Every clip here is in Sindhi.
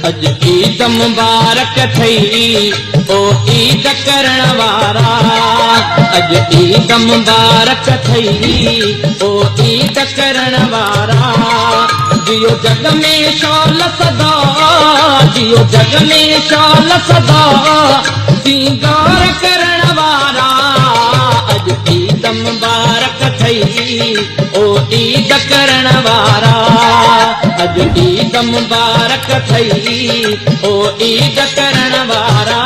اڄ عيد مبارڪ ٿئي او عيد ڪرڻ وارا اڄ عيد مبارڪ ٿئي او عيد ڪرڻ وارا جيو جڳ ۾ شال سدا جيو جڳ ۾ شال سدا سينگار ڪرڻ وارا اڄ عيد مبارڪ ٿئي او عيد ڪرڻ وارا اڄ عيد مبارڪ ٿئي او عيد ڪرڻ وارا.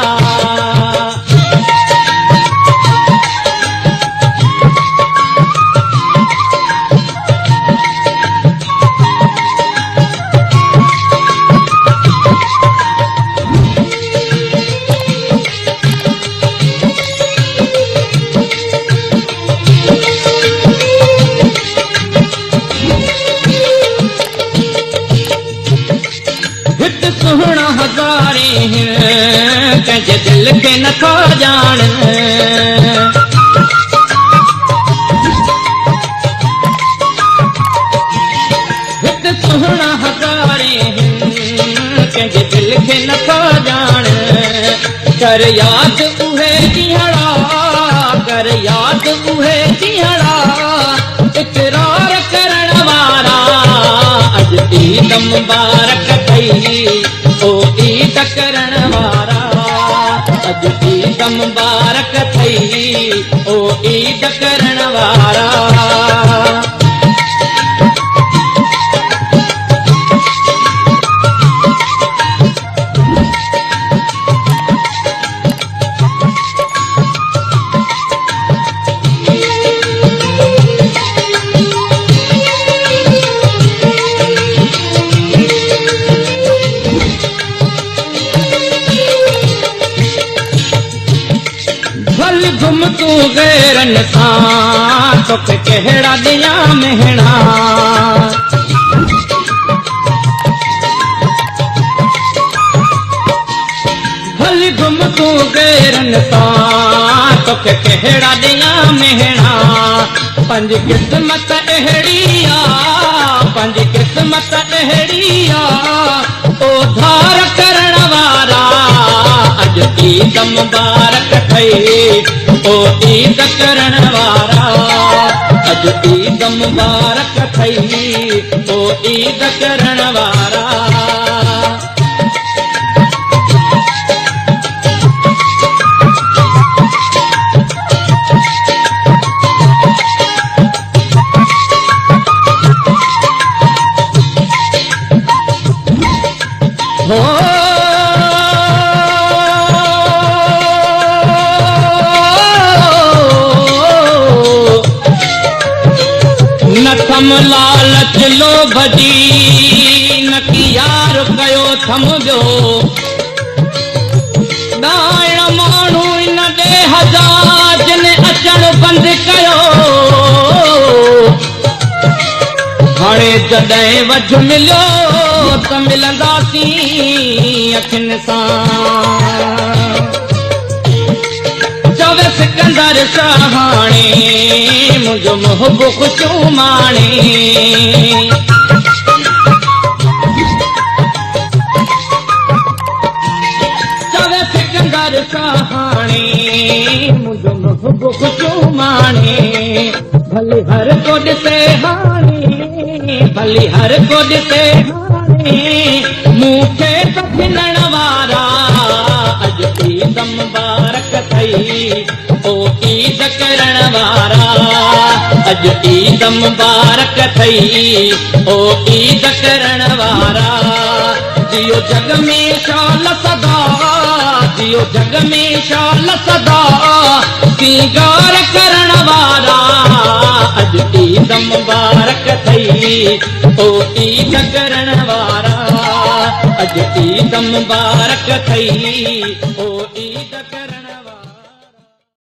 هت سهڻا هزارين هن، ڪنهن جي دل کي نٿا ڄاڻن. هت سهڻا هزارين هن، ڪنهن جي دل کي نٿا ڄاڻن. ڪر ياد اهي ڏينهڙا، ڪر ياد اهي ڏينهڙا، اقرار ڪرڻ وارا. اڄ عيد مبارڪ ٿئي او عيد ڪرڻ وارا. اڄ عيد مبارڪ ٿئي او عيد ڪرڻ وارا. ڀل گم تون غيرن سان، توکي ڪهڙا ڏيان مهڻا. ڀل گم تون غيرن سان، توکي ڪهڙا ڏيان مهڻا. پنهنجي قسمت اهڙي آ، پنهنجي قسمت اهڙي آ، اوڌار ڪرڻ وارا. اڄ عيد مبارڪ ٿئي او عيد ڪرڻ وارا. اڄ عيد مبارڪ ٿئي او عيد ڪرڻ وارا. نه ٿم لالچ لوڀ جي، نڪي يار ڪيو ٿم ٻيو. ڏائڻ ماڻهو ان ڏيهه جا، جن اچڻ بند ڪيو. هاڻي جڏهن وجهه مليو ته ملنداسين اکين سان. چوي سڪندر شاهاڻي، منهنجو محب خوشيون ماڻي. چوي سڪندر شاهاڻي، منهنجو محب خوشيون ماڻي. ڀلي هر ڪو ڏسي هاڻي، ڀلي هر ڪو ڏسي هاڻي، مون کي ته کلڻ وارا. اڄ عيد مبارڪ ٿئي او عيد ڪرڻ وارا. اڄ عيد مبارڪ ٿئي او عيد ڪرڻ وارا. جيو جڳ ۾ شال سدا، جيو جڳ ۾ شال سدا، سينگار ڪرڻ وارا. اڄ عيد مبارڪ ٿئي او عيد ڪرڻ وارا. اڄ عيد مبارڪ ٿئي او.